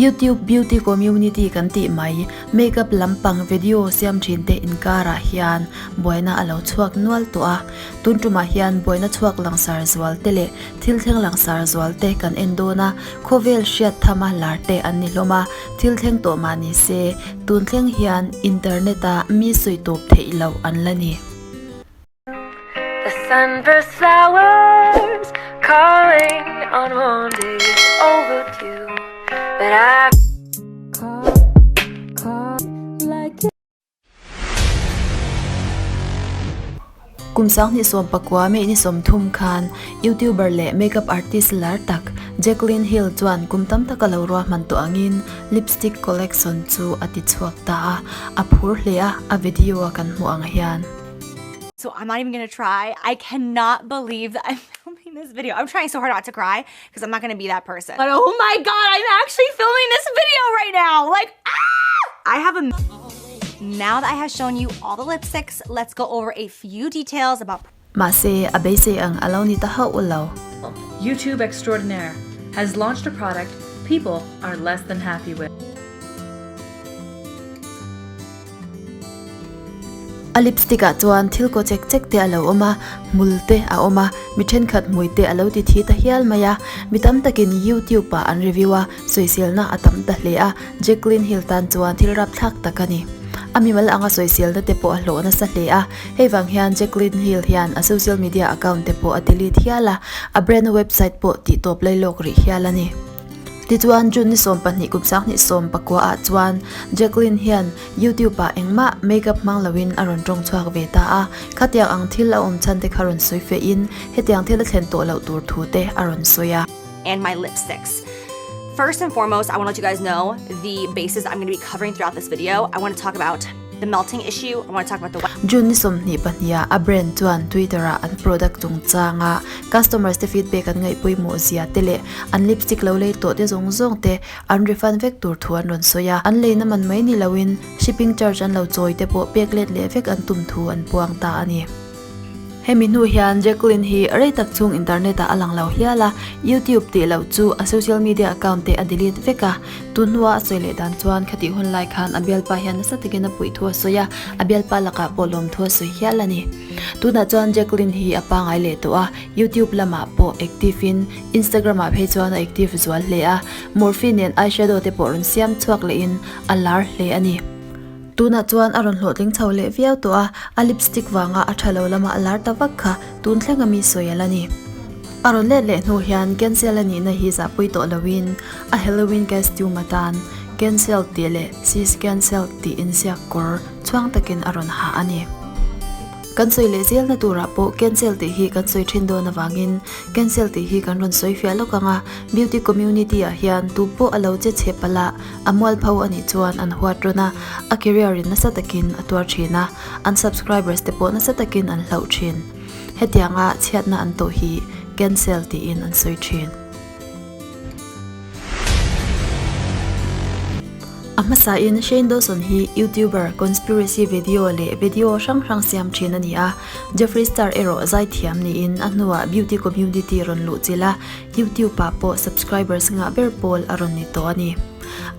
YouTube beauty community kan tih mai, makeup lampang video siam thin te inkarah hian buaina a lo chhuak nual tawh a. Tun tumah hian buaina chhuak langsar zual te leh thil thleng langsar zual te kan en dawn a, khawvel hriat thama lar te an ni hlawm a, thil thleng tawh mah ni se, tun thleng hian internet a mi sawi tawp theih loh an la ni. The sunburst flowers calling on one day overdue But I call, call like Kum 2019 May ni 30 khan YouTuber leh makeup artist lar tak Jaclyn Hill chuan kum tam tak a lo ruahman tawh angin lipstick collection chu a ti chhuak ta a, a phur hle a, a video a kan hmuh ang hian. So I'm not even gonna try. I cannot believe that I'm filming this video. I'm trying so hard not to cry because I'm not gonna be that person. But oh my god, I'm actually filming this video right now. Like, ah! I have a Now that I have shown you all the lipsticks, let's go over a few details about Mahse, a beisei ang a lo ni ta hauh lo. YouTube extraordinaire has launched a product people are less than happy with. A lipstick ah chuan thil kaw chek chek te a lo awm a, hmul te a awm a, mi thenkhat hmui te a lo ti thi ta hial mai a. Mi tam takin YouTube ah an review a, sawiselna a tam ta hle a, Jaclyn Hill tan chuan thil rapthlak tak a ni. A mimal anga sawiselna te pawh a hlawh nasa hle a, hei vang hian Jaclyn Hill hian a social media account te pawh a delete hial a, a brand website pawh tihtawp lailawk rih hial a ni. Tichuan, June ni 12 kum 2019 ah chuan Jaclyn hian YouTube ah engmah makeup hmang loin a rawn tawng chhuak ve ta a, khatiang ang thil a awm chhan te kha rawn sawi feh in hetiang thil a thlen tawh loh tur thu te a rawn sawi a. and my lipsticks. First and foremost, I wanna let you guys know the bases I'm gonna be covering throughout this video. I wanna talk about the melting issue, I wanna talk about the June ni 22 ah a brand chuan Twitter ah an product chungchanga customers te feedback an ngaihpawimawh zia te leh an lipstick lo lei tawh te zawng zawng te an refund vek tur thu an rawn sawi a, an leina man mai ni loin shipping charge an lo chawi te pawh pek let leh vek an tum thu an puang ta a ni. Hemi hnu hian Jaclyn hi rei tak chung internet ah a lang lo hial a, YouTube tih loh chu a social media account te a delete vek a. Tun hnua a sawi leh dan chuan khatih hun lai khan a bialpa hian nasa takin a puih thu a sawi a, a bialpa lakah pawh lawm thu a sawi hial a ni. Tunah chuan Jaclyn hi a pangai leh tawh a, YouTube lamah pawh active in Instagram ah phei chuan a active zual hle a, Morphe nen eyeshadow te pawh rawn siam chhuak lehin a lar hle a ni. Tunah chuan a rawn hlawhtling chho leh viau tawh a, a lipstick vanga a tha lo lama a lar ta vak kha tun thleng ami sawi a la ni. A rawn let leh hnu hian cancel a nihna hi zahpui tawh loin a Halloween costume atan cancelled tih leh She's cancelled tih inziak kawr chhuang takin a rawn ha a ni. Kan sawi leh zelna turah pawh cancel tih hi kan sawi thin dawn avangin cancel tih hi kan rawn sawi fiah lawk ang a, beauty community ah hian tu pawh a lo che chhe palh a, a mualpho a nih chuan an huat rawn a, a career in nasa takin a tuar thin a, an subscribers te pawh nasa takin an hlauh thin. Hetianga chhiatna an tawh hi cancel tiin an sawi thin. A hmasain Shane Dawson hi YouTuber, conspiracy video leh video hrang hrang siam thin a ni a. Jeffree Star erawh zaithiam niin a hnuah beauty community rawn luh chilh a, YouTube ah pawh subscribers ngah ber pawl a rawn ni tawh a ni.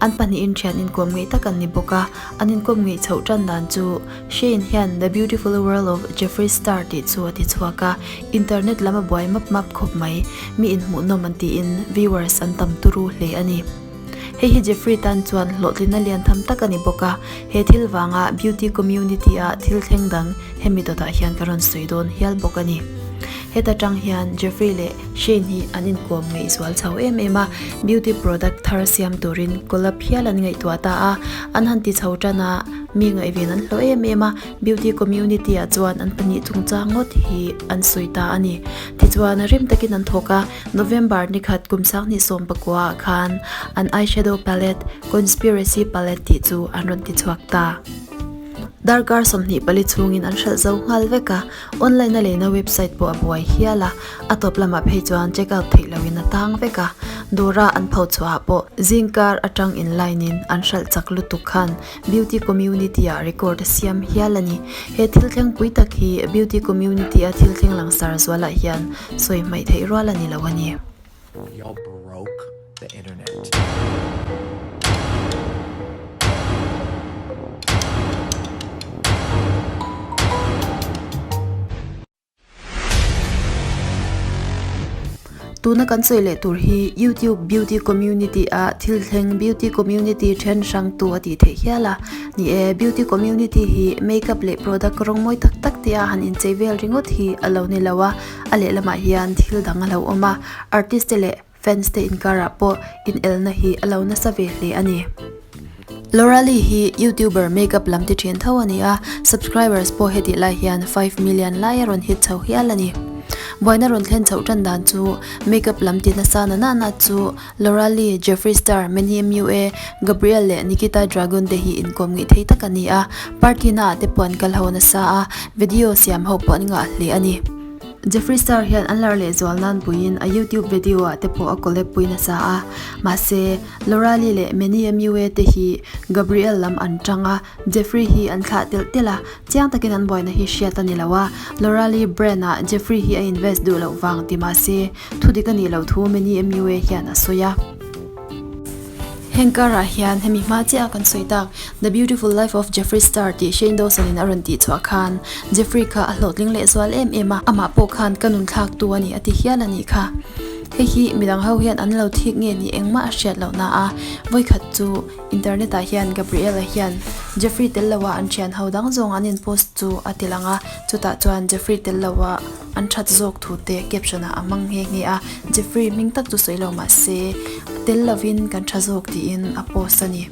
An pahnihin thian inkawm ngeih tak an ni bawk a, an inkawm ngeih chhoh tan dan chu Shane hian The Beautiful World of Jeffree Star tih chu a ti chhuak a, internet lam a buai map map khawp mai. Mi inhmuhnawm an tiin viewers an tam turu hle a ni. Hei hi Jeffree tan chuan hlawhtlinna lian tham tak a ni bawk a, he thil vanga beauty community a thil thleng dang hemi dawtah hian ka rawn sawi dawn hial bawk a ni. Heta tang hian Jeffree leh Shane hi an inkawm ngaihzual chho em em a, beauty product thar siam turin collab hial an ngaihtuah ta a, an han ti chho tan a, mi ngaihven an hlawh em em a, beauty community ah chuan an pahnih chungchang ngawt hi an sawi ta a ni. Tichuan rim takin an thawk a, November ni khat kum 2019 ah khan an eyeshadow palette Conspiracy Palette tih chu an rawn ti chhuak ta. Darkar 24 chhungin an hralh zo nghal vek a, Online a leina website pawh a buai hial a, a tawp lamah phei chuan check out theih lohin a tang vek a. Dawra an pho chhuahah pawh zingkar atang in line in an hralh chak lutuk khan beauty community ah record a siam hial a ni. He thil thleng pui tak hi beauty community a thil thleng langsar zualah hian sawi hmaih theih rual a ni lo a ni. Y'all broke the internet. Tuna kan sawi leh tur hi YouTube beauty community a thil thleng beauty community then hrang tu a tih theih hial a. Ni e, beauty community hi makeup leh product rawng mawi tak tak te a han inchei vel ringawt hi a lo ni lo a, a lehlamah hian thil dang a lo awm a, artist te leh fans te inkarah pawh inelna hi a lo nasa ve hle a ni. Laura Lee hi YouTuber makeup lam ti thin tho a ni a, subscribers pawh hetih lai hian 5 million lai a rawn hit chho hial a ni. Buaina rawn thlen chhoh tan dan chu makeup lam ti nasa na na na chu Laura Lee, Jeffree Star, Manny MUA, Gabriel leh Nikita Dragun te hi inkawm ngei thei tak a ni a, party naah te pawh an kal ho nasa a, video siam ho pawh an ngah hle a ni. Jeffree Star hian an lar lehzual nan puiin a YouTube video ah te pawh a collab pui nasa a, mahse Laura Lee leh Manny MUA te hi Gabriel lam an tang a, Jeffree hi an thlah telh telh a, chiang takin an buaina hi hriat a ni lo a, Laura Lee brand ah Jeffree hi a invest duh loh vang ti mahse thudik a nih loh thu Manny MUA hian a sawi a. Heng karah hian hemi hma chiah a kan sawi tak The Beautiful Life of Jeffree Star tih Shane Dawson in a rawn tih chhuah khan Jeffree kha a hlawhtling leh zual em em a, amah pawh khan ka nun thlak tu a ni a ti hial a nih kha. Hei hi midang ho hian an lo thik nge ni engmah a hriat loh na a, vawikhat chu internet ah hian Gabriel-a hian Jeffree tel loa an thian ho dang zawng an in post chu a ti lang a, chutah chuan Jeffree tel loa an that zawk thu te caption ah a hmang nghe nghe a, Jeffree hming tak chu sawi lo mah se tel lovin kan tha zawk tiin a post a ni.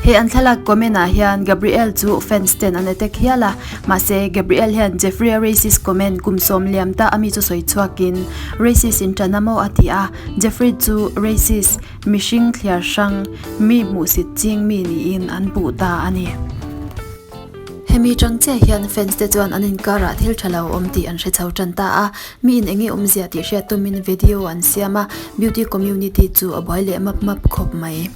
He an thlalak comment ah hian Gabriel chu fans ten an attack hial a, mahse Gabriel hian Jeffrey a racist comment kum 90 ta ami chu sawi chhuakin racist in tan a maw a ti a, Jeffrey chu racist, mihring thliar hrang, mi hmuhsit ching mi niin an puh ta a ni. Hemi tang chiah hian fans te chuan an inkarah thil tha lo awm tih an hre chho tan ta a, mi in enge awmzia tih hriat tumin video an siam a, beauty community chu a buai leh map map khawp mai.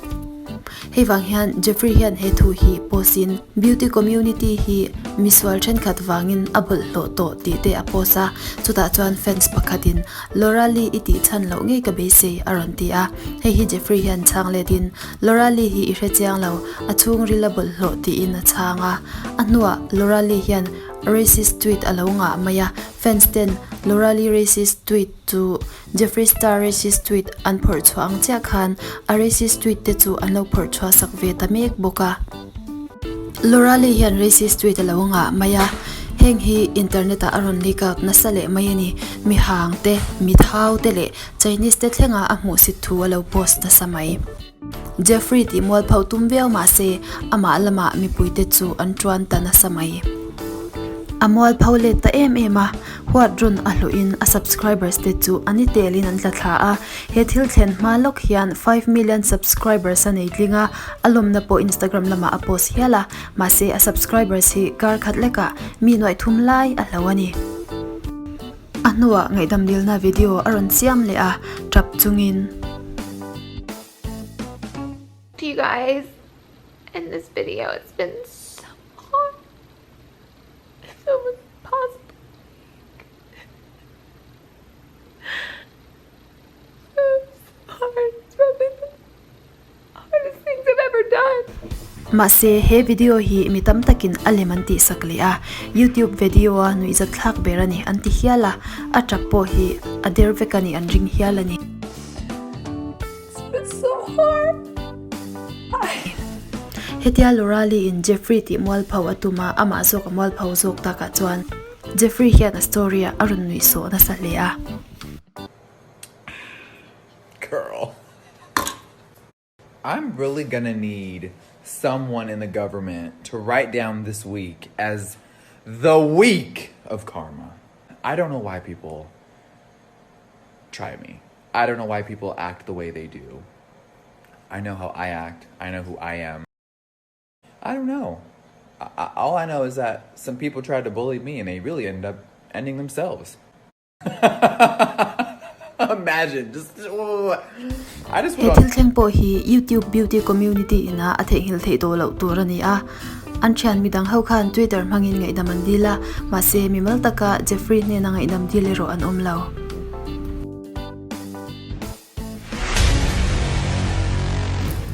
Hei vang hian Jeffrey hian he thu hi post in beauty community hi misual thenkhat vangin a bawlhhlawh tawh tih te a post a, chutah chuan fans pakhatin Laura Lee i tih chhan loh ngei ka beisei a rawn ti a, hei hi Jeffrey hian chhang let in Laura Lee hi i hre chiang lo, a chhungril a bawlhhlawh tiin a chhang a, a hnuah Laura Lee hian racist tweet a lo ngah mai a, fans ten Laura Lee racist tweet chu Jeffree Star racist tweet an phawrh chhuah ang chiah khan a racist tweet te chu an lo phawrh chhuah sak ve ta mek bawk a. Laura Lee hian racist tweet a lo ngah mai a, heng hi internet ah a rawn leak out nasa leh mai a ni. Mi hang te, mi thau te leh Chinese te thlenga a hmuhsit thu a lo post nasa mai. Jeffrey tih mualpho tum viau mahse amah lamah mipuite chu an tuan ta nasa mai. A mualpho let ta em em a, huat rawn a hlawhin a subscribers te chu a ni telin an tla thla a, he thil thlen hma lawk hian 5 million subscribers a nei tling a, a lawmna pawh Instagram lamah a post hial a, mahse a subscribers hi kar khat lekah mi nuaih thum lai a hlo a ni. A hnuah ngaihdam dilna video a rawn siam leh a, tap chungin. To you guys in this video, it's been so hard. It's almost impossible. So hard. It's probably the hardest things I've ever done. Mahse, he video hi mi tam takin a lem an tihsak leh a, YouTube video a nuihzat thlak ber a ni an ti hial a, a tap pawh hi a der vek a ni an ring hial a ni. It's been so hard. I. Hetia Laura Lee in Jeffrey tih mualpho a tum a, amah zawk a mualpho zawk takah chuan Jeffrey hian a story ah a rawn nuih sawh nasa hle a. Girl. I'm really gonna need someone in the government to write down this week as the week of karma. I don't know why people try me. I don't know why people act the way they do. I know how I act. I know who I am. I don't know. I, all I know is that some people tried to bully me and they really end up ending themselves. Imagine just I just He thil thleng pawh hi YouTube beauty community ina a theihnghilh theih tawh loh tur a ni a. An thian midang ho khan Twitter hmangin ngaihdam an dil a, mahse mimal taka Jeffrey hnena ngaihdam dil erawh an awm lo.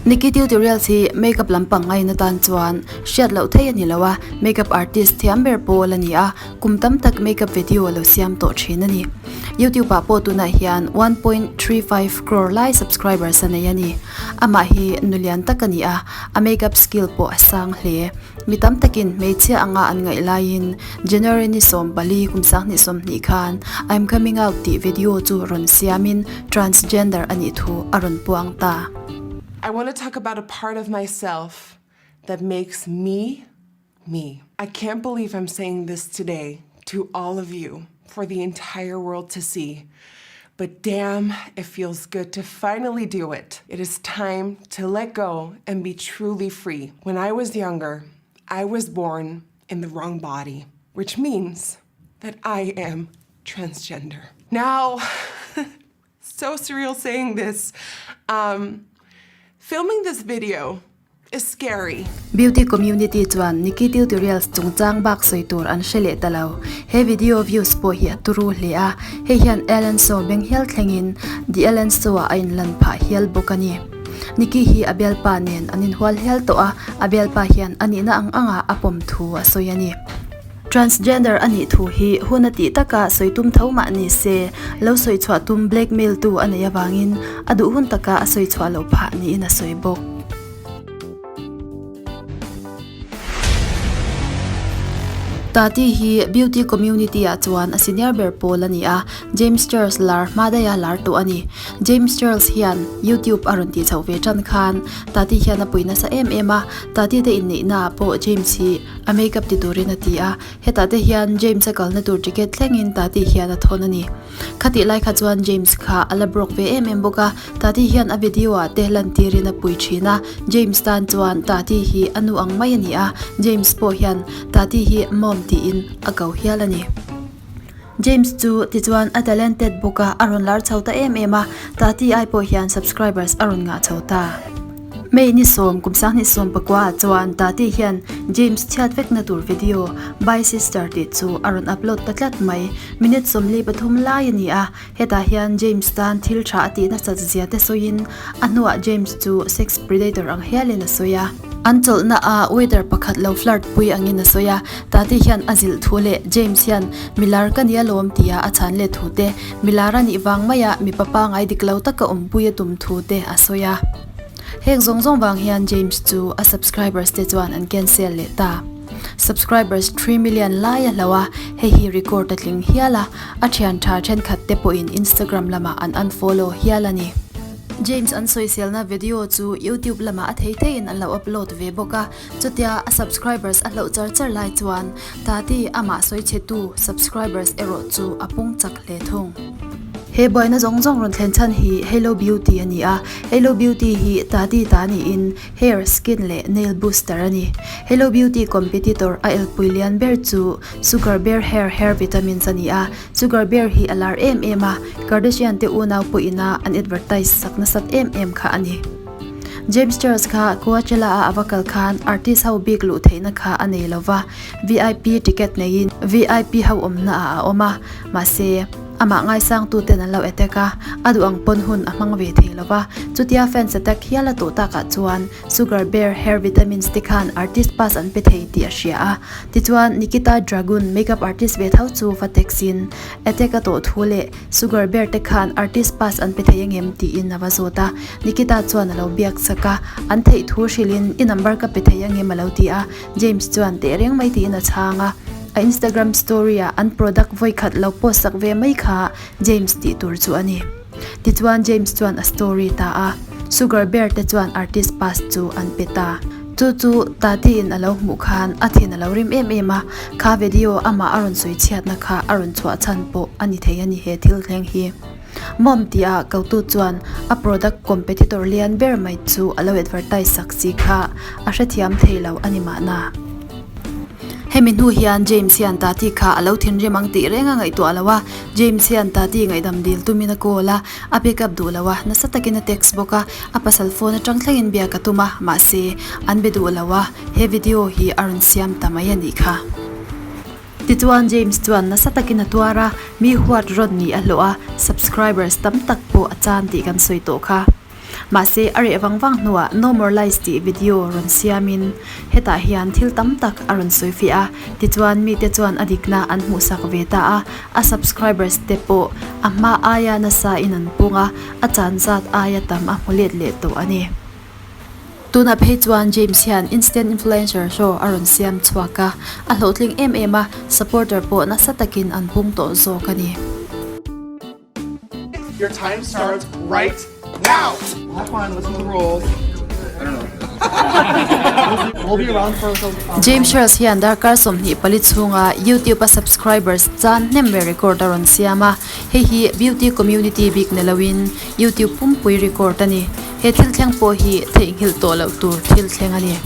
Nikki Tutorials hi makeup lampang ngaina tan chuan hriat loh theih a ni lo a, makeup artist thiam ber pawl a ni a, kum tam tak makeup video a lo siam tawh thin a ni. YouTube ah pawh tunah hian 1.35 crore lai subscribers a nei a ni. Amah hi nu lian tak a ni a, a makeup skill pawh a sang hle. Mi tam takin hmeichhia anga an ngaih laiin January ni 14 kum 2020 khan I'm coming out tih video chu rawn siamin transgender a nih thu a rawn puang ta. I want to talk about a part of myself that makes me me. I can't believe I'm saying this today to all of you for the entire world to see. But damn, it feels good to finally do it. It is time to let go and be truly free. When I was younger, I was born in the wrong body, which means that I am transgender. Now, so surreal saying this. Um, filming this video is scary. Beauty community chuan Nikki Tutorials chungchang bak sawi tur an hre leh ta lo. He video views pawh hi a turu hle a, hei hian Ellen Show beng hial thlengin The Ellen Show ah a inlan phah hial bawk a ni. Nikki hi a bialpa nen an inhual hial tawh a, a bialpa hian a nihna ang anga a pawm thu a sawi a ni. Transgender a nih thu hi hun a tih taka sawi tum tho mah ni se, lo sawi chhuah tum blackmail tu a neih avangin a duh hun taka a sawi chhuah loh phah niin a sawi bawk. Tati hi beauty community ah chuan a senior ber pawl a ni a, James Charles lar hma daiha lar tawh a ni. James Charles hian YouTube a rawn tih chhoh ve tan khan Tati hian a pui nasa em em a, Tati te inneihna ah pawh James hi A makeup ti turin a ti a, hetah te hian James a kalna tur ticket thlengin Tati hian a thawn a ni. Khatih lai kha chuan James kha a la broke ve em em bawk a, Tati hian a video ah te lantirin a pui thin a, James tan chuan Tati hi a nu ang mai a ni a, James pawh hian Tati hi mom tiin a ko hial a ni. James chu tichuan a talented bawk a, a rawn lar chho ta em em a, Tati ai pawh hian subscribers a rawn ngah chho ta. May ni sawm kum 2019 ah chuan Tati hian James chhiat vekna tur video Bye Sister tih chu a rawn upload ta tlat mai. Minute 43 lai a ni a, hetah hian James tan thil tha a tih nasat zia te sawiin a hnuah James chu sex predator ang hialin a sawi a. An chawlhna ah waiter pakhat lo flirt pui angin a sawi a, Tati hian a zilh thu leh James hian milar ka nia lawm tia a chhan leh thu te, milar a nih vang maia mipa pangai dik lo taka awmpui a tum thu te a sawi a. Heng zawng zawng vang hian James chu a subscribers te chuan an cancel leh ta. Subscribers 3 million lai a hloh a, hei hi record a tling hial a, a thian tha thenkhat te pawhin Instagram lamah an unfollow hial a ni. James an sawiselna video chu YouTube lamah a thei theiin an lo upload ve bawk a, chutia a subscribers a hloh char char lai chuan Tati amah sawichhetu subscribers erawh chu a pung chak hle thung. He buaina zawng zawng rawn thlen chhan hi Halo Beauty a ni a, Halo Beauty hi Tati ta niin hair, skin leh nail booster a ni. Halo Beauty competitor a elpui lian ber chu Sugar Bear Hair Hair Vitamins a ni a, Sugar Bear hi a lar em em a, Kardashian te unau pawhin a an advertise sak nasat em em kha a ni. James Charles kha Coachella a ava kal khan artist ho bik luh theihna kha a nei lova, VIP ticket neiin VIP ho awmna ah a awm a, mahse amah ngaisangtu ten an lo attack a, a duh ang pawn hun a hmang ve thei lova, chutia fans attack hial a tuh takah chuan Sugar Bear hair vitamins te khan artist pass an pe thei tih a hria a, tichuan Nikita Dragun makeup artist ve tho chu va text in attack a tawh thu leh Sugar Bear te khan artist pass an pe thei angem tiin a va zawt a, Nikita chuan a lo biak chak a, an theih thu hrilhin i number ka pe thei angem a lo ti a, James chuan teh reng mai tiin a chhang a, a Instagram story ah an product vawi khat lo post sak ve mai kha James tih tur chu a ni. Tichuan James chuan a story ta a, Sugar Bear te chuan artist pass chu an pe ta. Chu chu Tati in a lo hmuh khan a thin a lo rim em em a, kha video amah a rawn sawi chhiatna kha a rawn chhuah chhan pawh a ni thei a ni he thil thleng hi. Mom tia kotu chuan a product competitor lian ber mai chu a lo advertise sak si kha a hrethiam thei lo a ni mahna. Hemi hnu hian James hian Tati kha a lo thinrim ang tih reng a ngaihtuah lo a, James hian Tati ngaihdam dil tumin a call a, a pick up duh lo a, nasa takin a text bawk a, a pasal phone atang thlengin biak a tum a, mahse an be duh lo a, he video hi a rawn siam ta mai a nih kha. Tichuan James chuan nasa takin a tuar a, mi huat rawn nih a hlawh a, subscribers tam tak pawh a chan tih kan sawi tawh kha. Mahse, a reh vang vang hnuah No More Lies tih video rawn siamin hetah hian thil tam tak a rawn sawi fiah a, tichuan mite chuan a dikna an hmuhsak ve ta a, a subscribers te pawh a hma aia nasa in an pung a, a chan zat aia tam a hmu let leh tawh a ni. Tunah phei chuan James hian Instant Influencer show a rawn siam chhuak a, a hlawhtling em em a, supporter pawh nasa takin an pung tawh zawk a ni. Your time starts right now! Have fun, listen to the rules. I don't know. We'll be around for a James Charles hian darkar 24 chhunga YouTube a subscribers chan hnem ber record a rawn siam a, hei hi beauty community bik ni loin YouTube pumpui record a ni. He thil thleng pawh hi theihnghilh tawh loh tur thil thleng a ni.